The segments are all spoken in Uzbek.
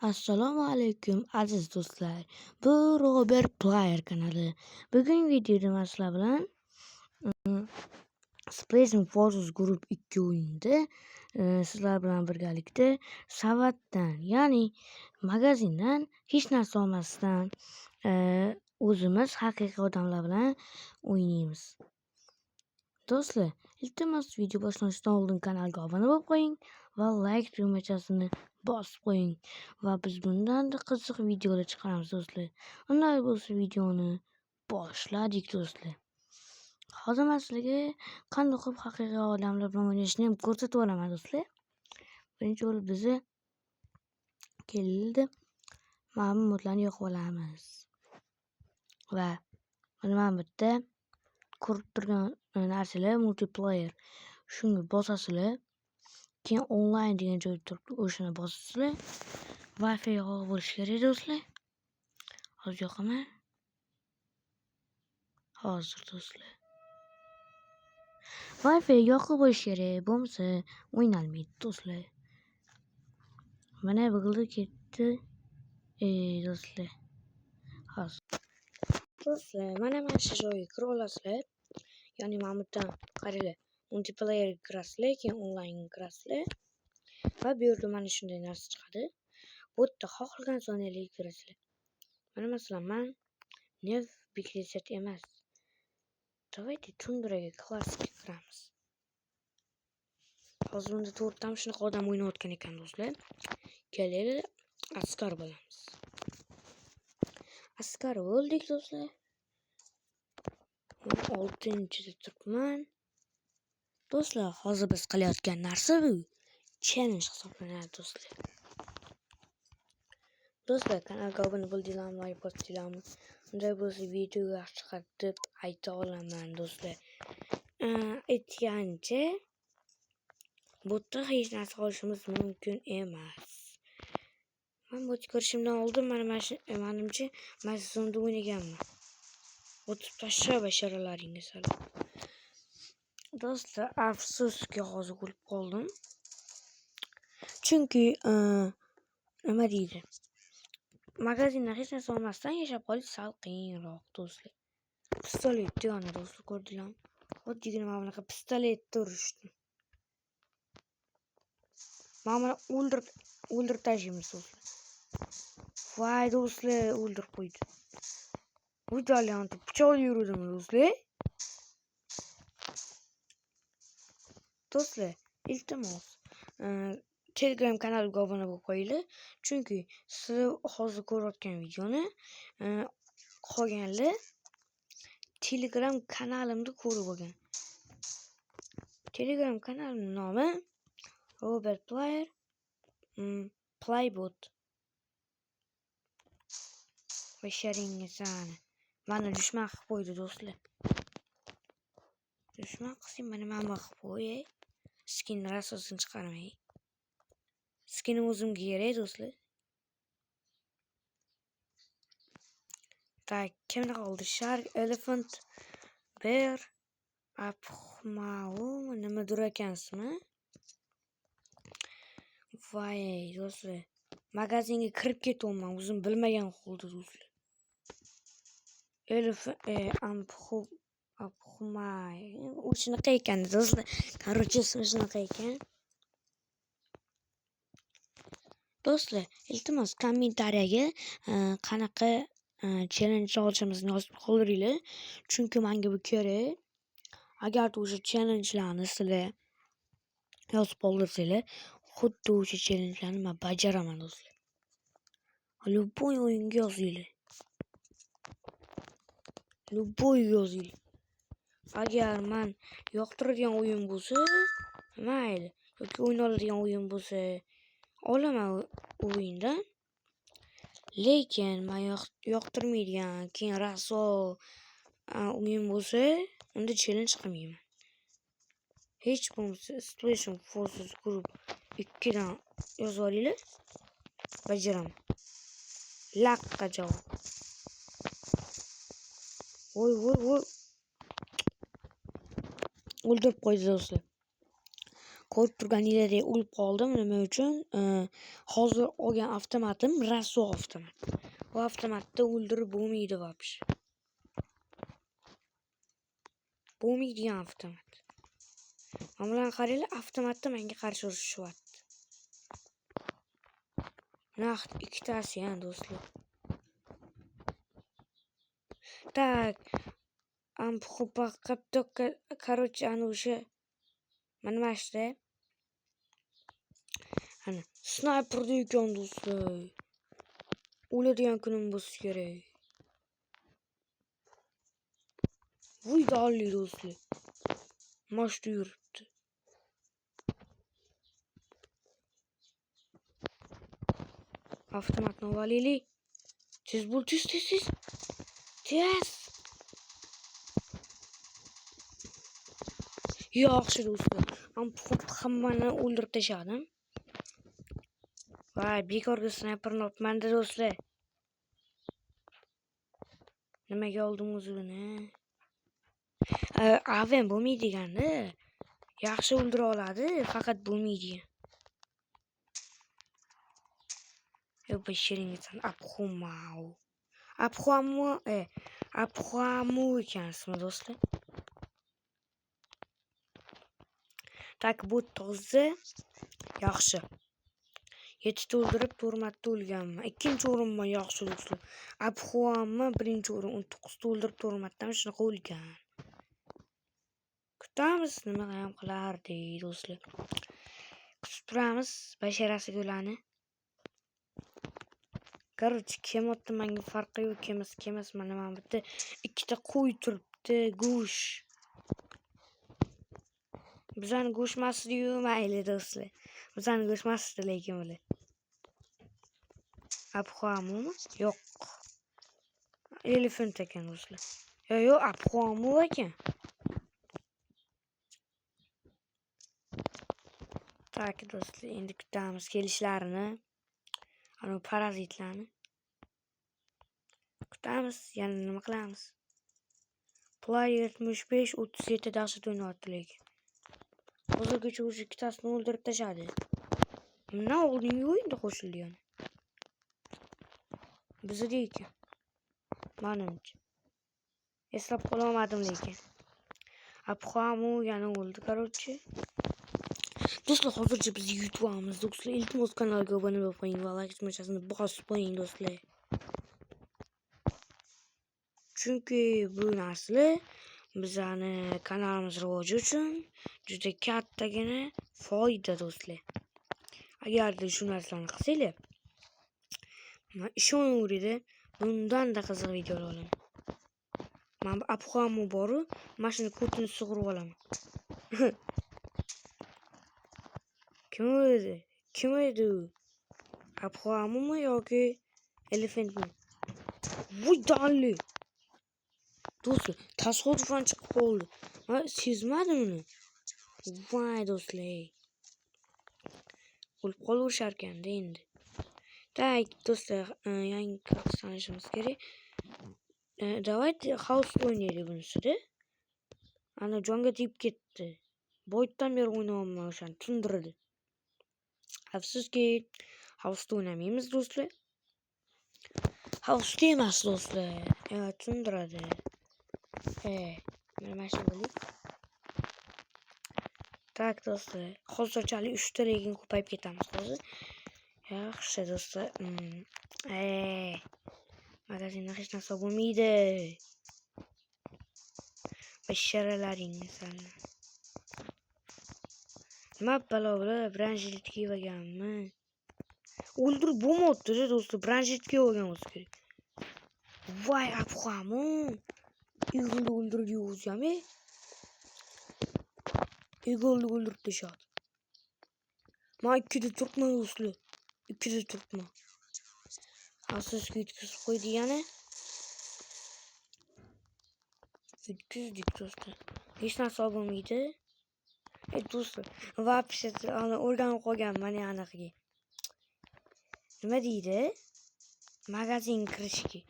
Assalomu alaykum, aziz do'stlar. Bu Robert Player kanali. Bugun videoda men sizlar bilan Special Forces Group 2 o'yinida sizlar bilan birgalikda savatdan, ya'ni magazindan hech narsa olmasdan o'zimiz haqiqiy odamlar bilan o'ynaymiz. Do'stlar, iltimos, video boshlanishidan oldin kanalga obuna bo'lib qo'ying va like tugmachasini bosib qo'ying va biz bundan-da qiziq videolar chiqaramiz, do'stlar. Unday bo'lsa, videoni boshladik, do'stlar. Hozir men sizlarga qanday qilib haqiqiy odamlar bilan o'ynashni ham ko'rsatib yuboraman, do'stlar. Birinchi bo'lib bizni keldi. Mana bu modlarni yoqib olamiz. Va mana bu yerda ko'rib turgan narsalar multiplayer. Shunga bosasizlar. Keyin onlayn degan joy turibdi, o'shani bosasizlar. Wi-Fi yoqib bo'lishi kerak, do'stlar. Hozir yoqaman. Hozir, do'stlar. Wi-Fi yoqib bo'lishi kerak, bo'lmasa o'ynalmaydi, do'stlar. Mana bo'ldi, ketdi. Ey, do'stlar. Hozir. Do'stlar, mana shu joyga kira olasizlar. Ya'ni mana bu yerdan qaranglar. Multiplayerga kirasizlar, keyin onlaynga kirasizlar. Va bu yerda mana shunday narsa chiqadi. Bu yerda xohlagan zonalarga kirasizlar. Mana, masalan, man Nev Big emas. Давайте tundraga, klassikga kiramiz. Hozir unda to'rttami shunaqa odam o'ynayotgan ekan, do'stlar. Kelinglar, askar bo'lamiz. Askar bo'ldik, do'stlar. Men oltinchida turibman. Do'stlar, hozir biz qilayotgan narsa bu challenge hisoblanadi, do'stlar. Do'stlar, kanalga obuna bo'ldinglarmi, like bosdinglarmi? Unday bo'lsa, video yaxshi chiqadi deb ayta olaman, do'stlar. Aytgancha, bu yerda hech narsa olishimiz mumkin emas. Men bu ko'rishimdan oldin mana shu, manimcha, mana shu zonada o'ynaganman. O'tib tashla basharalaringga sal. Do'stlar, afsuski, hozir o'lib qoldim. Chunki nima deydi? Magazindan hech narsa olmasdan yashab qolish sal qiyinroq, do'stlar. Pistolet yonida, do'stlar, ko'rdinglarmi? Oddiygina mana bunaqa pistoletda urishdi. Mana buni o'ldirib tashlaymiz, do'stlar. Voy, do'stlar, o'ldirib qo'ydi. Uy, pichoqli yuruvdimi, do'stlar? Do'stlar, iltimos, Telegram kanaliga obuna bo'lib qo'yinglar. Chunki sizlar hozir ko'rayotgan videoni qolganlar Telegram kanalimda ko'rib olgan. Telegram kanalimning nomi Robert Player Playbot. Basharingizni. Mani dushman qilib qo'ydi, do'stlar. Dushman qilsang, mana mana qilib qo'y. Skin rasosini chiqarmay. Skinim o'zimga kerak, do'stlar. Так, kimni qoldi? Shark, Elephant, Bear, Apxmau, nimadir ekansizmi? Voy, do'stlar. Magazinga kirib ketyapman, o'zim bilmagan holda, do'stlar. Elephant, Amphu, Apxumay. U shunaqa ekan, do'stlar. Короче, ismi shunaqa ekan. Do'stlar, iltimos, kommentariyaga qanaqa challenge olishimizni yozib qoldiringlar. Chunki menga bu kerak. Agarda o'sha challengelarni sizlar yozib qoldirsanglar, xuddi o'sha challengelarni men bajaraman, do'stlar. Любой o'yinga yozinglar. Любой yozinglar. Agar man yoqtiradigan o'yin bo'lsa, mayli, yoki o'ynaladigan o'yin bo'lsa, olaman u o'yindan. Lekin man yoqtirmaydigan, keyin rasvo o'yin bo'lsa, unda challenge qilmayman. Hech bo'lmasa Special Forces Group 2 dan yozib olinglar. Bajaraman. Laqqa javob. Voy, voy, voy. O'ldirib qo'ydi, do'stlar. Ko'rib turganingizdek o'lib qoldim. Nima uchun? Hozir olgan avtomatim rasvo avtomat. Bu avtomatda o'ldirib bo'lmaydi вообще. Bo'lmaydigan avtomat. Mana bularni qaranglar, avtomatda menga qarshi urushyapti. Naqd ikkitasi ham do'stlar. Так, короче, ana o'sha mana shu ana snayperda ekan do'stlar. O'ladigan kunim bo'lsa kerak. Vuy dolli do'stlar. Mashta yuribdi. Avtomatni olaylik. Tez bo'l, tez, tez, tez. Tez. Yaxshi do'stlar. Men hammani o'ldirib tashladim. Voy, bekorga snayperni olibman-da do'stlar. Nimaga oldim o'zi buni? AVM bo'lmaydiganda. Yaxshi o'ldira oladi, faqat bo'lmaydigan. Yo'q, basharingizdan Abxumau. Abxuamu, Abxuamu ekan ismi do'stlar. Tak, bu toza. Yaxshi. 7 ta o'ldirib, 4 marta o'lganman. Ikkinchi o'rinman, yaxshi do'stlar. Abxuammi birinchi o'rin, 19 ta o'ldirib, 4 marta shunaqa o'lgan. Kutamiz, nima ham qilardi do'stlar. Kutib turamiz basharasiga ularni. Короче, kelyapti, menga farqi yo'q, kelmas, kelmas. Mana bitta ikkita qo'y turibdi, go'sht. Bizani go'sht emasdi-yu, mayli do'stlar. Bizani go'sht emasdi lekin bular. Abxuamumi? Yo'q. Elefant ekan do'stlar. Yo'q, yo'q, Abxuamu ekan. Tak do'stlar, endi kutamiz kelishlarini. Ana parazitlarni. Kutamiz, yana nima qilamiz? Play 75 37 dahshat o'ynayapti lekin. Hozirgacha o'sha ikkitasini o'ldirib tashladi. Bundan oldingi o'yinda qo'shildi yana. Bizda ekan. Menimcha. Eslab qololmadim lekin. Abxuamu yana o'ldi, короче. Do'stlar, hozircha biz yutamiz. Do'stlar, iltimos kanalga obuna bo'lib qo'ying va like tugmachasini bosib qo'ying do'stlar. Chunki bu narsalar bizani kanalimiz rivoji uchun juda kattagina foyda do'stlar. Agarda shu narsalarni qilsanglar, men ishonaveradi, bundan-da qiziq videolar olaman. Mana bu Abxuamu boru, mana shuni ko'tini sug'urib olaman. Kim edi? Kim edi u? Abxuamumi yoki elefantmi? Vuy dolli. Do'stlar, tasodifan chiqib qoldi. Men sezmadim uni. Voy do'stlar. O'lib qolaverishar ekanda endi. Tak, do'stlar, yangi karta tanishimiz kerak. Давайте house o'ynaylik bunisida. Ana jonga tegib ketdi. Boydan beri o'ynayapman o'shani tundirdi. Afsuski, house'da o'ynamaymiz do'stlar. House'da emas do'stlar. Tundiradi. Mana shu bo'lik. Tak do'stlar, hozirchalik 3 ta lekin ko'payib ketamiz hozir. Yaxshi do'stlar. Magazinda hech narsa bo'lmaydi. Basharalaringni sani. Nima balo bular? Branjilet kiyib olganmi? O'ldirib bo'lmayapti-da do'stlar, branjilet kiyib olgan bo'lsa kerak. Voy, Abxuamu. Eagle'ni o'ldirdi o'zi ham. Eagle'ni o'ldirib tashladi. Men ikkida turibman do'stlar. Ikkida turibman. Afsuski yutkazib qo'ydi yana. Yutkazdik do'stlar. Hech narsa bo'lmaydi. Do'stlar, вообще ana o'rganib qolganman aniqiga. Nima deydi? Magazin kirishga.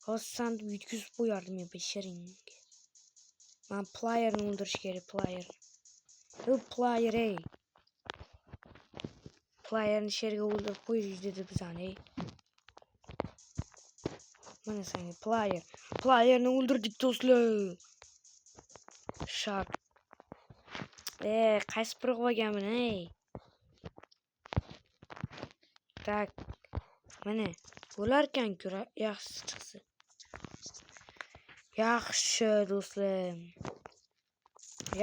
Hozir sandiq yutkazib qo'yardim men basharingga. Man playerni o'ldirish kerak, player. U player ey. Playerni sherga o'ldirib qo'ydik dedi bizani ey. Mana senga player. Playerni o'ldirdik do'stlar. Shark. Qaysi biri olganman ey? Tak. Mana bo'larkan-ku, yaxshisi chiqsa. Yaxshi do'stlar.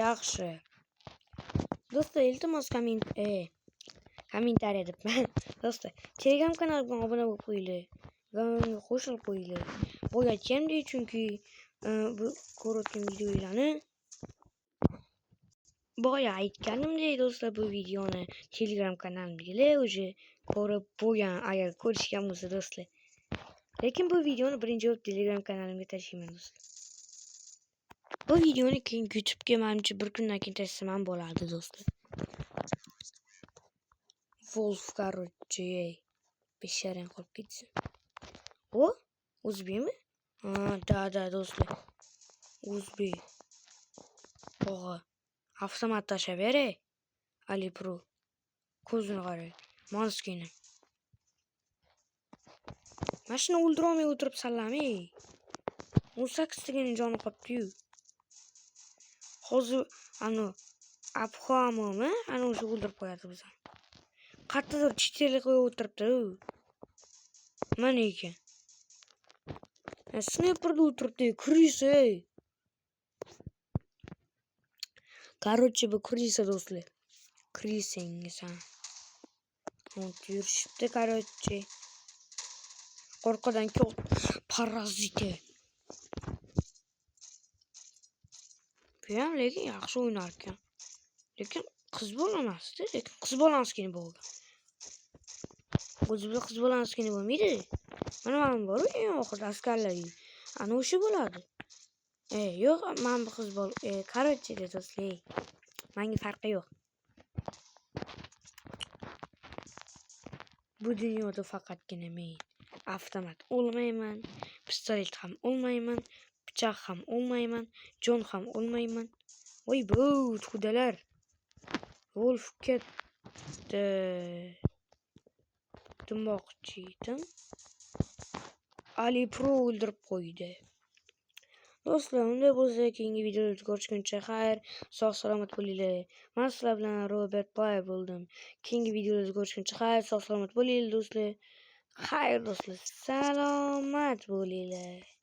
Yaxshi. Do'stlar, iltimos kommentariya debman. Do'stlar, Telegram kanalimga obuna bo'lib qo'yinglar. Va unga qo'shilib qo'yinglar. Boya aytgandek, chunki bu ko'rayotgan videolarni boya aytganimdek do'stlar, bu videoni Telegram kanalimdagilar уже ko'rib bo'lgan, agar ko'rishgan bo'lsa do'stlar. Lekin bu videoni birinchi bo'lib Telegram kanalimga tashlayman do'stlar. Bu videoni keyin YouTube'ga menimcha bir kundan keyin tashlasam ham bo'ladi do'stlar. Wolf короче, ey. Besharan qolib ketsin. O, o'zbekmi? Ha, да, да do'stlar. O'zbek. Og'a, avtomat tashlab beray. Ali Pro. Ko'zini qarang. Maskini. Mana shuni o'ldirolmay o'tiribsanlarmi? 18 tagina joni qolibdi-yu. Hozir anu Abhamimi? Ana o'sha o'ldirib qo'yadi bizani. Qayerdadir cheterlik qo'yib o'tiribdi u. Mana ekan. Snayperda o'tiribdi, крыса ey. Короче, bu крыса do'stlar. Крыса san. Yurishibdi, короче. Qo'rqudan paraziti. Bu ham lekin yaxshi o'ynar ekan. Lekin qiz bola emasdi, lekin qiz bolani skini bo'lgan. O'zi bilan qiz bolani skini bo'lmaydi. Mana mana bor eng oxirida askarlar. Ana o'sha bo'ladi. Yo'q, mana bu qiz bola. Короче, do'stlar, menga farqi yo'q. Bu dunyoda faqatgina men avtomat olmayman, pistolet ham olmayman, pichoq ham olmayman, jon ham olmayman. Voy bu xudalar. Wolf ketdi. Demoqchi edim. Ali Pro o'ldirib qo'ydi. Do'stlar, unday bo'lsa keyingi videolarda ko'rishguncha xayr, sog' salomat bo'linglar. Men sizlar bilan Robert Player bo'ldim. Keyingi videolarda ko'rishguncha xayr, sog' salomat bo'linglar do'stlar. Xayr do'stlar, salomat bo'linglar.